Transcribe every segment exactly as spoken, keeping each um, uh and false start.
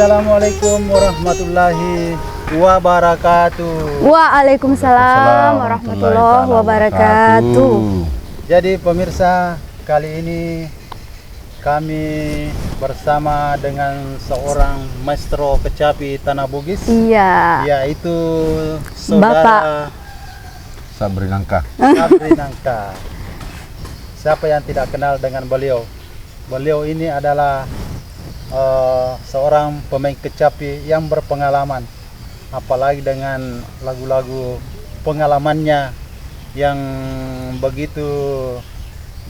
Assalamualaikum warahmatullahi wabarakatuh. Waalaikumsalam warahmatullahi wabarakatuh. Jadi pemirsa, kali ini kami bersama dengan seorang maestro kecapi Tanah Bugis, iya, yaitu Bapak Sabri Nangka. Sabri Nangka. Siapa yang tidak kenal dengan beliau? Beliau ini adalah, eh, seorang pemain kecapi yang berpengalaman, apalagi dengan lagu-lagu pengalamannya yang begitu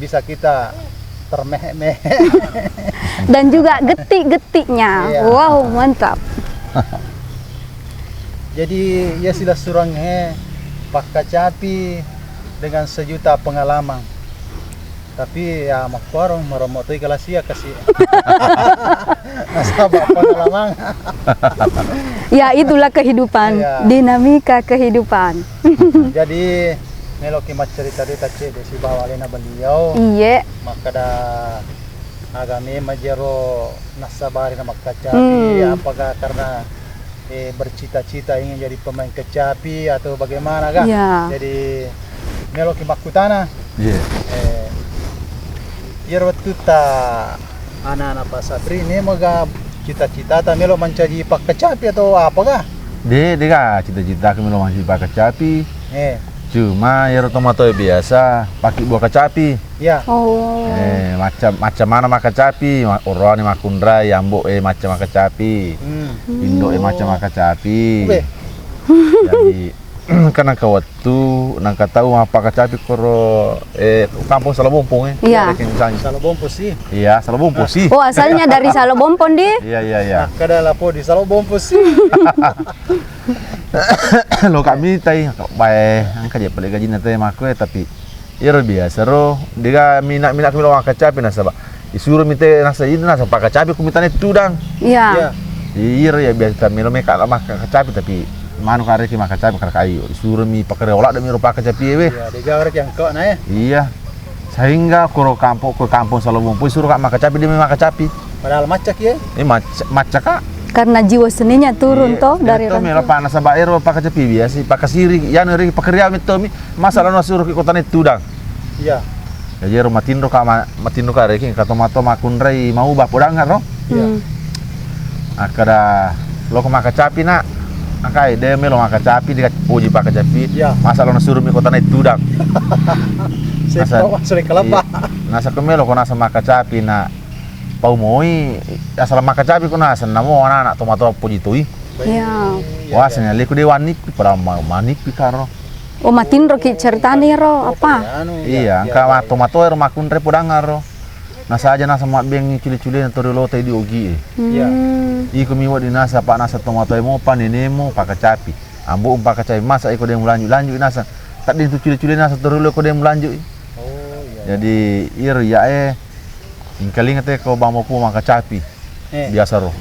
bisa kita termehek-mehek. Dan juga getik-getiknya. Iya. Wow, mantap. Jadi, iya, silessurengnge pakkacapi dengan sejuta pengalaman. Tapi, ya, makkuaro, marommo toi kalasia kasi. Nasaba pengalaman. Ya, itulah kehidupan, iya, dinamika kehidupan. Jadi, meloki maccarita-rita cedde sibawa alena beliau. Iye. Makkeda, aga memang jero nassabari na makkacapi, hmm, apakah karena, eh, bercita-cita ingin jadi pemain kecapi atau bagaimana kah? Iya. Jadi, meloki makkutana. Iya. Eh, iyaro wettutta anak-anak Pak Sabri ini mega cita-citata melo mancaji pakkacapi atau apa kah? De, de ga cita-citaku melo mancaji pakkacapi. Eh. Cuma iyaro tomatoa biasa pake buah kacapi. Iya. Oh. Eh, macca, macca mana makkacapi, ma-, oroane makkunrai, ambo e macca makkacapi. Hmm. Indo e macca makkacapi. Ube. Jadi, kan engka wettu, nangka tau mappakacapi koro, eh, kampong Salobompong, eh. Iya. Iya, Salobompong sih. Iya, Salobompong sih. Oh, asalnya dari Salobompong, di? Iya, iya, iya. Nah, kada lapo di Salobompong sih. Lo kami tai, bae, engka je pale gajinna te makko, eh, tapi iyaro biasa ro, de ga mina-, mina-, melo makkacapi nasaba isuromi te nasa ina, nasa pakkacapi ku mitana tudang. Iya. Iya. Iyaro ya biasa melo meka makkacapi, tapi manu kareki makkacapi kareka ayo. Isuromi pakkareola de miro pakkacapi ewe. Iya, de ga kareki angkona, eh. Iya. Sehingga koro kampong, ko kampong Salobompong, isuro ka makkacapi, de mi makkacapi. Padahal macca ki, eh? Eh, macca, macca ka. Karena jiwa seninya turun, iya, toh, dari orang tua. Melo pa nasaba ero pakkacapi biasa, pakkasiri, yanu ri pakkareola metto mi. Masa lano suruh ki kotana tudang. Iya. Jadi ero matinro ka ma-, matinro ka reki ka tomatoa makkunrai mau ba podang ro. Iya. Hmm. Akkada loko makkacapi, Nak. Angkai de melo makkacapi, de poji pakkacapi. Iya. Masa lano suruh mi kotana tudang. Nasa, iya. Nasa ko melo ko nasa makkacapi, Nak. Pau moi, asal makkacapi ko nasa namo anak-anak tomatoa poji toi. Iya. Wah, senya leku de wanipi, pada ma-, manipi karo. Oh, matinroki ceritani ro, apa? Iya, engka mato-mato ero makkunrai podang ro. Nasaja nasa mabbeng cule-culena toriolota di ogi e. Hmm. Iya. Iko mi wedding nasa, apa nasa tomatoa mopa, nenemo pakkacapi. Ambo pakkacapi, masa iko de mulanjut-lanjut nasa. Taddi tu cule-cule nasa toriolo iko de mulanjut. Oh, iya. Jadi, iro iya e, ingkalinga te ko bamopua makkacapi. Eh. Biasa ro,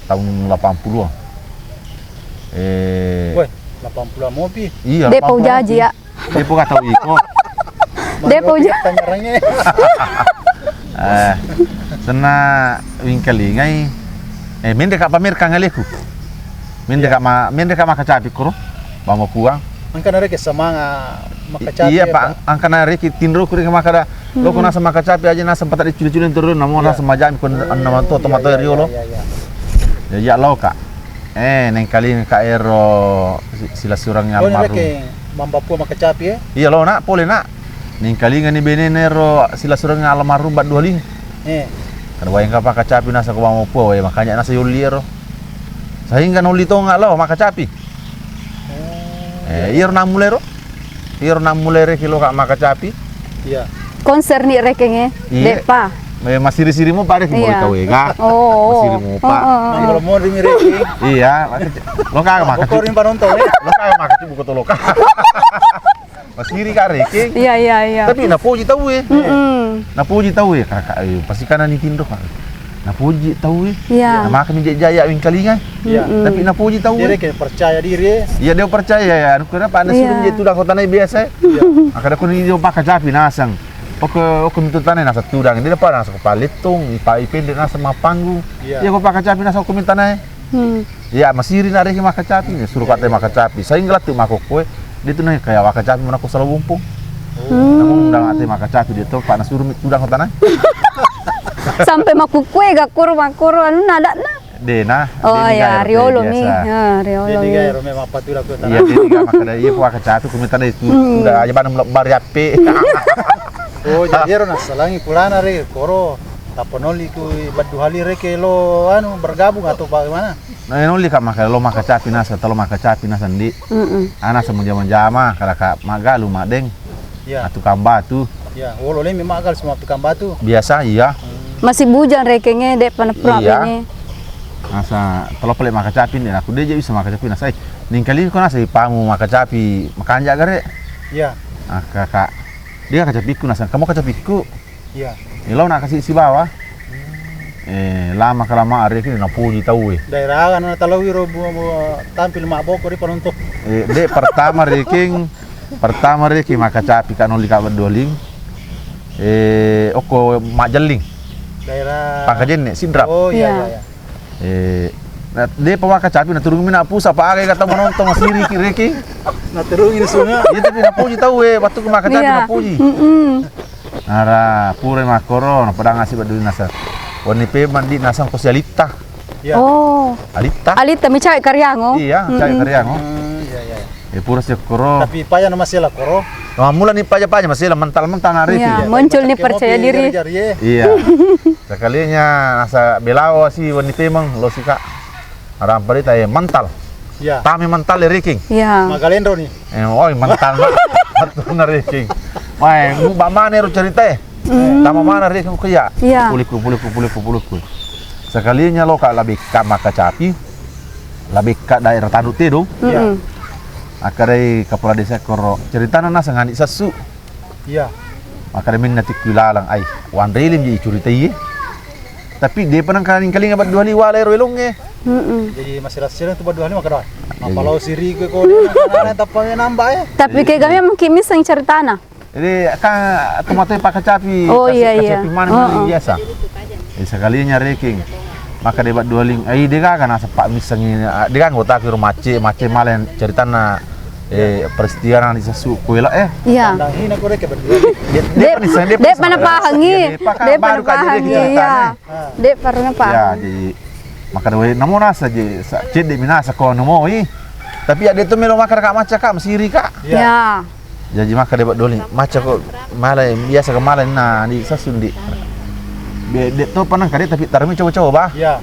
tahun delapan puluhan. Eh. Weh, delapan puluhan mopi. Iya, depo delapan puluhan jaji mopi. Ya. Depo gak tahu iko. Depo jaji. Eh, senna wingkalingai. Eh, mende ka pamer kangaleku. Mende ka ma-, mende ka makkacapi koro. Bamopua. Engka nareke semanga makkacapi. Iya, Pak. Engka nareke tinroku reke makkada, loko nasa makkacapi aja nasa pataddi cule-cule terus, namo nasa majami kon anna manto tomatoa riolo. Iya, iya, iya. Jadi ya loka. Eh, nengkalinga ka ero si-, silessurengnge almarhum. Mambapua makkacapi, eh? Iya, lo, Nak, pole, Nak. Nengkalingani benena ero silessurengnge almarhum Baddualing. Eh. Kan wae engka pakkacapi nasa ko bamopua, wae makanya nasa yolli ero. Sehingga nolli tonga lo makkacapi. Oh, eh, iya, iyaro nammulai ro. Iyaro nammulai reke loka makkacapi. Iya. Konser ni rekenge. Iya. Depa. Eh, masiri-siri mopa reke, iya, mori tau ega. Oh, oh. Masiri mopa. Oh, oh, oh. Mangolo mori mi reke. Iya, loka makkacapi. Bokori panonton, eh. Loka makkacapi buka to loka. Masiri ka reke. Iya, iya, iya. Tapi napoji tau e. Mm-mm. Napoji tau e, kakak e, pasti kana ni tinro, Pak. Napoji tau e. Iya. Nah, maka mi jaya wingkalinga. Iya. Mm-mm. Tapi napoji tau e. Dia kayak percaya diri, eh. Iya, dia percaya ya. Anu, kenapa anda suruh, iya, menjadi tudang kota naik biasa, eh? Iya. Maka aku ni dia pakkacapi nasang. Oko, oko mitu tanae naseng tudang, de' pa naseng ko palettung, ipa-, ipende' naseng mappanggung. Iya. Iya ko pakkacapi naseng ko mitu tanae. Hmm. Iya, masiri na rekeng makkacapi, suro ka te makkacapi. Saing lattu makkokkoe, de' tu na kaya wakkacapi mana ko salo bumpung. Hmm. Namun undang ate makkacapi de' to, pa nasuro mi tudang ko tanae. Sampai makkukkue gakkoro makkoro anunna ada'na. De'na, oh, de'ni iya, ga ero riolo mi. Biasa. Ha, riolo mi. De'ni ga ero memang patula ko tana. Iya, de'ni ga makkeda, iya, ko wakkacapi, ko mitu tanae tu, hmm, udah aja bana melebbari ape. Oh, jadi ero nasalangi pulana re, koro. Tappa nolli ku baddu hali re ke lo, anu, bergabung atau bagaimana? Nah, nolli ka makkeda lo makkacapi naseng, talo makkacapi naseng, Ndi. Mm-mm. Ana sama jama-jama, kada ka maggalu, Madeng. Iya. Attukang batu. Iya, olo lemi maggal semua tukang batu. Biasa, iya. Hmm. Masih bujang rekengnge, de' pa napura bene. Nasa telo pale makkacapi, de' naku de' je bisa makkacapi, nasa, eh, ningkalinga ko nasa ipamu makkacapi, makanja' gare. Iya. Ah, kaka, de' kacapiku nasa, kamu kacapiku. Iya. Elo na kasi sibawa. Hmm. Eh, lama kelamaan rekeng napuji tau e. Daerah kan talo wiro bu-, bu-, tampil mabboko ri penonton. Eh, de' pertama rekeng Pertama rekeng makkacapi ka nolli ka baddu haling. Eh, okko Majjelling. Daerah Pangkajenne, Sinrap. Oh, iya, iya, iya. Eh, na, de' pa makkacapi, naturungi mi na pusa, pa aga kata menonton, masiri ki rekeng. Naturungi na sunga. Iya, tapi napuji tau e, waktu ku makkacapi napuji. Mm-mm. Nara, pura makkoro, napadang asi baddu nasa. Wenni pemang, Ndi, naseng ko si Alitta. Iya. Oh. Alitta. Alitta mi cewek Kariango? Iya, cewek Kariango. Hmm, iya, iya. Eh, pura si koro. Tapi paja na masela koro. Mammula ni paja-paja masela, mental-mental na rekeng. Iya, muncul ni percaya diri. Iya. Sekalinya nasa belawa si wenni pemang lo sika. Aramparita, eh, mental. Iya. Tami mental e rekeng. Iya. Magalendro ni. Eh, oi, mental na. Wattunna rekeng. Wae, muba mana ero cerita e. Hmm. Tama mana rekeng ko iya. Iya. Pulikku, pulikku, pulikku, pulikku. Sekalinya lo ka Labekka makkacapi. Labekka daerah Tanduk Tedong. Mm-mm. Akkarai kepala desa koro. Ceritana naseng Andi Sassu. Iya. Makkeda minna tikku ilalang, ai, wanre lem je icuritai e. Tapi de' pa nengka ningkalinga baddu haling wala ero elongnge. Mm-mm. Jadi masih rahasia tu baddu haling makkeda. Jadi. Apa lo siri gue ko tappa nambah e. Tapi ke kami mungkin misseng ceritana. Jadi kan tomatoe pakkacapi, oh, iya, iya, kacapi mana biasa. Eh, sekalinya rekeng. Makkeda baddu haling, ai, de' gaga naseng pa missengi, ah, de' gaga anggota kiro macce, macce male ceritana, eh, peristiwa nang di Sassu kuela, eh. Iya. Pandang hina ko rekeng baddu haling. De', de' pa nisseng, de' pa nisseng. De' pa napahangi. Iya, de' pa ka baru ka jadi ceritana. De' pa napahangi, iya. De' pa napahangi. Ya, jadi makkeda wae namo nasa je, sa-, cedde' mi nasa ko anu moi. Tapi ya de' to melo makkeda ka macca ka, masiri ka. Iya. Jaji makkeda baddu haling, macca ko mala, biasa ko mala na di Sassu, Ndi. Be-, de' to pa nengka de', tapi tarmi coba-coba. Iya.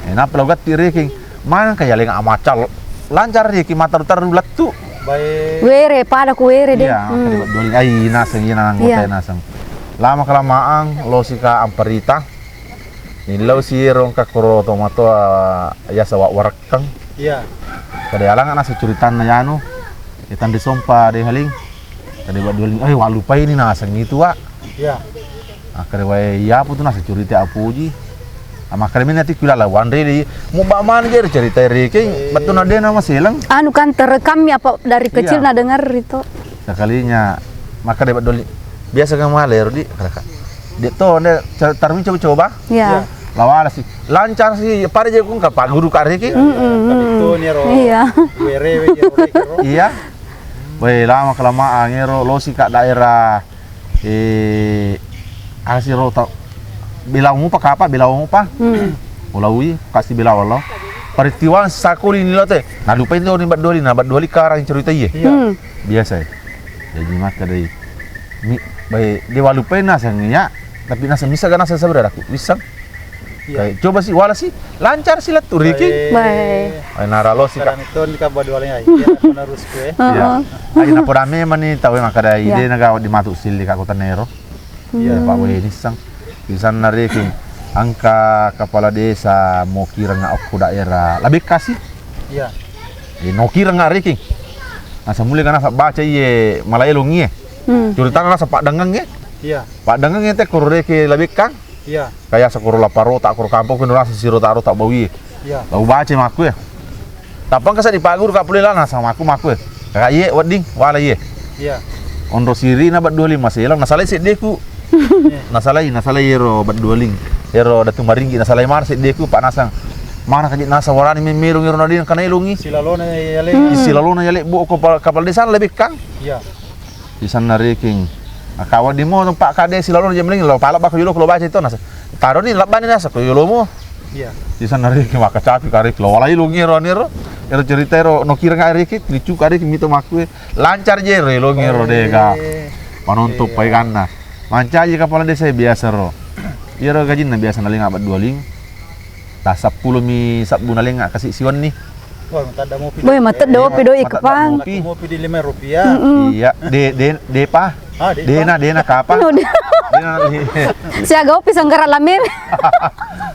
Eh, nappa lo gatti rekeng. Mangka ya lenga macca lo. Lancar rekeng mattaru-taru lattu. Baik. Were, pada ku were de'. Iya, makkeda baddu haling. Ai, naseng, iya, nang anggota naseng. Lama kelamaan lo sika amparita. Nillau si ero engka koro tomatoa yasa wa-, warekkeng. Iya. Kada alanga nasa curitanna yanu. Itanri sompa de' haling. Kada baddu haling. Eh, wallupai ni naseng itu, Wa. Iya. Akkada wae iya apa tu nasa curita apuji. Makkada minna tikku lala wanre di. Muba mana je cerita rekeng. Eh. Bettu na de' na maseleng. Anu kan terekam ya apa dari kecil na dengar itu. Sekalinya makkada baddu haling. Biasa kan male ero di. De' to, de', ca-, tarmi coba-coba. Iya. Iya. Lawala si. Lancar si, pada je kung ka paguru ka rekeng. Mm-mm. Kan itu ni ro. Iya. Were, were, were, ro. Iya. Weh, lama kelamaan ero lo sika daerah, eh, asi ro ta-, Belawa mupa kapa, Belawa mupa. Mm. Ulawi kasi Belawa lo. Peristiwa sakuli ni lo te. Nalupai to ni baddu haling, na baddu haling karang cerita iye. Iya. Mm. Biasa e. Jaji makkadai. Mi, bae, de' wallupai naseng iya, tapi naseng misa ga naseng saudaraku. Wisseng. Iya. Kayak, coba si, wala si, lancar si lettu rekeng. Baik. Baik. Ai, nara lo si ka. Sekarang itu ni ka baddu haling ai. Iya, penerus ku e. Iya. Heeh. Ai, napoda memang ni tau e makkadai de' na gawa di matu silli ka kota nero. Iya. Pak Wei nisseng. Bisanna rekeng. Engka kepala desa mo kirengnga okko daerah Labekka si. Iya. Eh, no kirengnga rekeng. Naseng mulle ka naseng baca iye mala elong iye. Hmm. Curitana naseng paddengengnge. Iya. Paddengengnge te koro rekeng Labekka. Iya. Kaya sakoro lappa rota, koro kampong, koro naseng si rota-rota bawi. Iya. Lau baca makku ya. Tappa engka seddi paguru ka pole lana sama aku makku ya. Kakak iye, wedding, wala iye. Iya. Onro sirina Baddualing maselang, nasalai seddeku. Nasalai, nasalai ero Baddualing. Ero Datu Maringgi, nasalai mana seddeku, Pak, nasang. Mana kaji nasa warani memmelong ero nadina kana elongi. Silalona yale. Hmm. Silalona yale bo ko pa-, kapala desa lebih kang. Iya. Di sana rekeng. Akawa di mo Pak kade silalona je meleng lo pala bako yolo ko lo baca itu nasa. Taro ni labbani nasa ko yolo mo. Iya. Di sana rekeng maka capi karek lo walai lo ngero nero. Ero cerita ero no kira ngai rekeng lucu karek mito makku. Lancar je ro elongi ro dega. Iya. Manonton paeganna. Mancaji kapala desa biasa ro. Iyaro gajinna biasa nalenga Baddualing. Ta seppulo mi sabbu nalenga kasi siwenni. Wah, matadda mopi. Boy, matedda opi doi kepang. Mopi di lima rupiah. Mm-mm. Iya, de de depa. Ah, depa. Dena dena kapa? No, de- Dena li- Siaga opi sanggara lamem.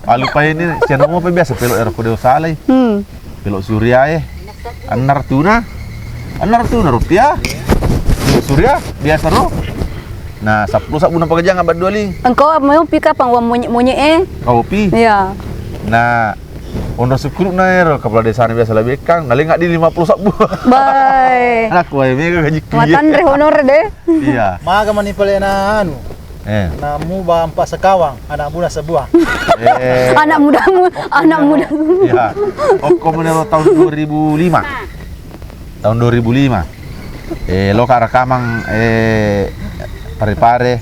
Alupai ni siano mopi biasa pelo ero kode salai. Hmm. Pelo Surya e. Ennar tuna. Ennar tuna rupiah. Surya biasa ro. Nah, seppulo sabbu na pakajang abad dua ling. Engkau mau pi kapang uang monyet-monyet e? Kau pi. Iya. Nah, onro sukuru na ero kepala desa na biasa lebih kang, nalenga di lima puluh sabbu. Bai. Anak wae mega gaji. Matanre honor de. Iya. Maga mani pale na anu. Eh. Na muba empat sekawang, anak muda sebuah. Eh. Anak mudamu, anak mudamu. Iya. Okko menero tahun dua ribu lima. Tahun dua ribu lima. Eh, loka rakamang, eh, pare-pare.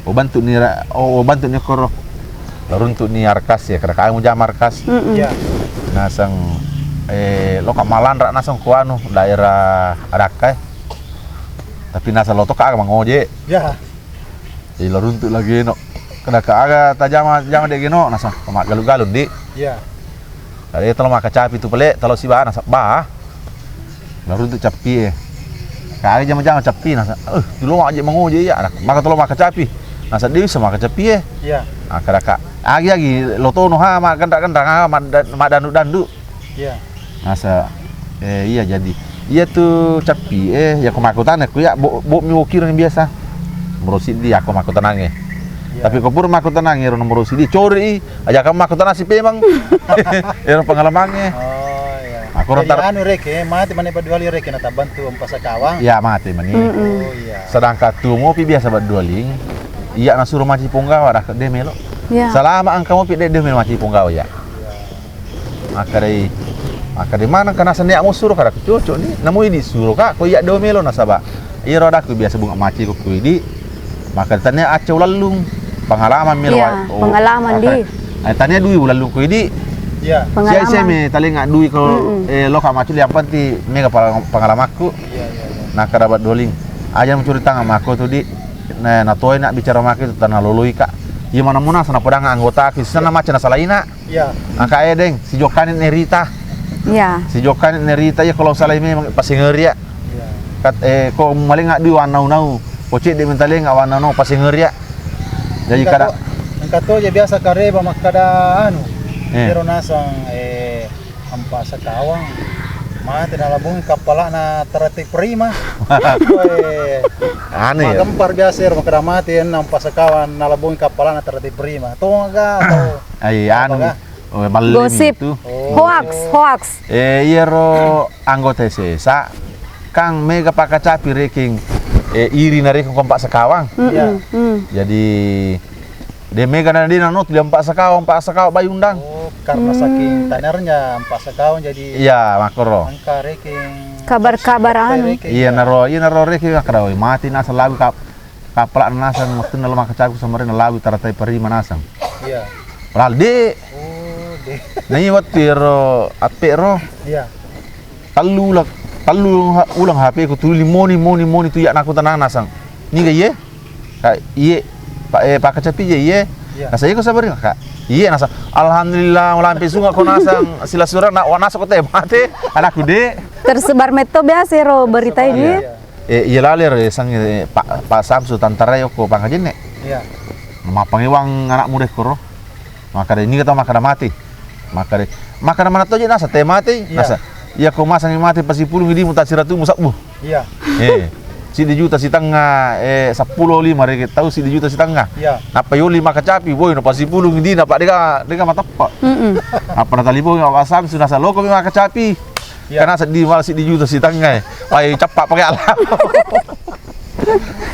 Oh, bantu ni ra-, oh, oh, bantu ni koro. Laruntu ni Arkas ya, kira kamu jam Arkas. Mm-mm. Iya. Naseng, eh, loka malanra naseng ko anu, daerah Adakka, eh. Tapi naseng loto ka mangoje. Iya. Ilo runtu lagi no. Kada ka aga tajama, jama de geno, nasa maggalu-galu di. Iya. Kada talo maka capi tu pale, talo siba nasa ba. Lo runtu capi e. Ka aga jama-jama capi nasa. Eh, dulu aja mangoje iya. Maka talo maka capi. Nasa de bisa maka capi e. Iya. Ah, kada ka. Agi-agi lo tono ha ma gendra-gendra ha ma da-, ma dandu-dandu. Iya. Nasa, eh, iya jadi. Iya tu cappi, eh, ya ko makkutana ku ya, bo, bo mi wokireng biasa. Nomoro siddi, ya ko makkutanange. Iya. Tapi ko pura makkutanange, ero nomoro siddi, cori i, aja kamu makkutana si pemang. Ero pengalamange. Oh, iya. Aku jadi rontar- anu reke, mate mane paduali reke na tabantu empat sekawang. Ya, mate mani. Mm-mm. Oh, iya. Sedangkan tu mopi biasa paduali, iya nasuro maci ponggawa, dah, de melo. Iya. Selama engka mopi de, de melo maci ponggawa, ya. Iya. Makkedai, makkedai maneng kana sennia mo suro kada ku cocok ni. Namo idi suro ka, ko iya do melo nasaba. Iyaro adakku biasa bunga maci ko ku idi. Maka tania acca ulallung. Pengalaman melo. Iya, wa-, oh, pengalaman di. Ay, tania dui ulallung ko idi. Iya. Pengalaman. Sia ise me talenga dui ko, mm-mm, eh, loka maculi yang penting mega pengalamanku. Iya, iya, iya. Nah, kerabat doling. Aja mencuritang sama aku tuh di. Nah, natoi nak bicara maki itu tanah loloi kak. Iya mana muna sana podang anggota aku. Sana macam salaina. Iya. Angka e deng, si Jokani nerita. Iya. Si Jokani nerita iya kalau salai memang pasengeri ya. Iya. Kat, eh, ko malenga di wanau-nau. Ko cedde mentale nga wanau-nau pasengeri ya. Jadi kada. Engka to je biasa kareba makkada anu. Eh. Ero nasang, eh, empat sekawang. Mate nalabung kappalana tertib prima. Anu ya. Magempar biasa ero makkada mate enna empat sekawang nalabung kappalana tertib prima. Tonga ga atau ai anu. Oh, malling gosip itu. Oh. Hoax, hoax. Eh, iyaro anggota sesa kang mega pakacapi reking, eh, iri na reking kompak sekawang. Mm-mm. Iya. Mm. Jadi de mega na de nanotu dia empat sekawang, empat sekawang bayi undang. Oh, karena saking tanernya empat sekawang jadi. Iya, makoro. Angka reking kabar-kabar anu. Iya, naro, iya naro reking kada woi mati na selalu kap Kappala'na naseng wettunna lo makkacaku samarina lawi taratai parima naseng. Iya. Padahal de. Oh, de. Nah, iya wettu ero appe ro. Iya. Tellu uleng, tellu uleng ha-, uleng H P ku tuli moni, moni, moni tu iya naku tenang naseng. Niga iye? Ka iye, pa, eh, pakacapi je iye. Iya. Nasa iye ko sabarina ka. Iye nasa. Alhamdulillah, malampe sunga ko naseng sila sura na, wa nasa ko te mate. Anakku de. Tersebar metto biasa ro berita ini. Iya, iya. Eh, iya lale ro, eh, sang, eh, Pak, Pak Samsu tantara yokko pangajenne. Iya. Mappangewang anak muda koro. Makkada ini kata makkada mati. Makkada, makkada mana toje nasa te mati. Iya. Nasa. Iya ko masang mati pasipulung idi mutasiratu musabbu. Iya. Eh, siddi juta sitengnga, eh, seppulo lima reke tau siddi juta sitengnga. Iya. Nappa yoli makacapi, boy, no pasipulung idi napa dega, dega mateppa. Mm-mm. Apa natalipong Pak Samsu nasa loko mi makacapi. Iya. Karena seddi malah seddi juta sitengnga, eh. Pai cappa pakai alam.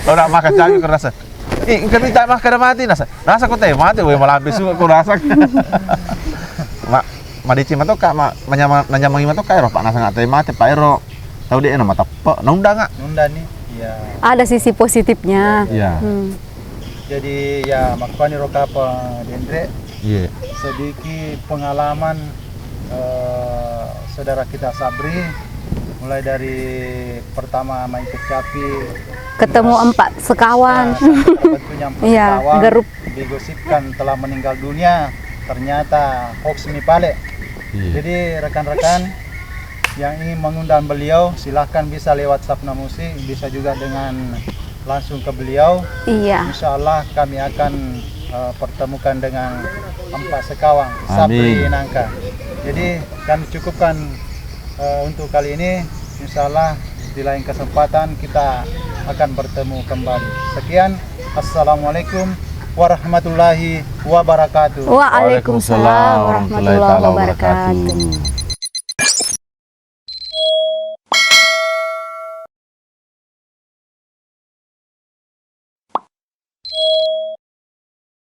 Ora makan cabe kurasa. Ih, engka ni tak makan mati nasa. Nasa ko teh mati, woi malampe sunga kurasa. Ma, madeceng matoka, ma, manyama, nanyamangi matoka ero, Pak, nasa nggak teh mati, Pak, ero. Tau de' eno mateppe', naundanga. Nunda ni, ya. Ada sisi positifnya. Iya. Hmm. Jadi ya makkuani ro kapang denre. Iya. Sedikit pengalaman eh, saudara kita Sabri, mulai dari pertama main kecapi, Ketemu empat sekawan. Nah, sampai terbentuknya empat Iya, sekawan, grup. Digosipkan telah meninggal dunia, ternyata hoax ini pale. Iya. Jadi rekan-rekan yang ingin mengundang beliau, silahkan bisa lewat Sapna Musik, bisa juga dengan langsung ke beliau. Iya. Insya Allah kami akan eh, pertemukan dengan empat sekawang Sapri Amin. Nangka. Jadi kami cukupkan eh, untuk kali ini. Insya Allah di lain kesempatan kita akan bertemu kembali. Sekian, assalamualaikum warahmatullahi wabarakatuh. Waalaikumsalam warahmatullahi wabarakatuh.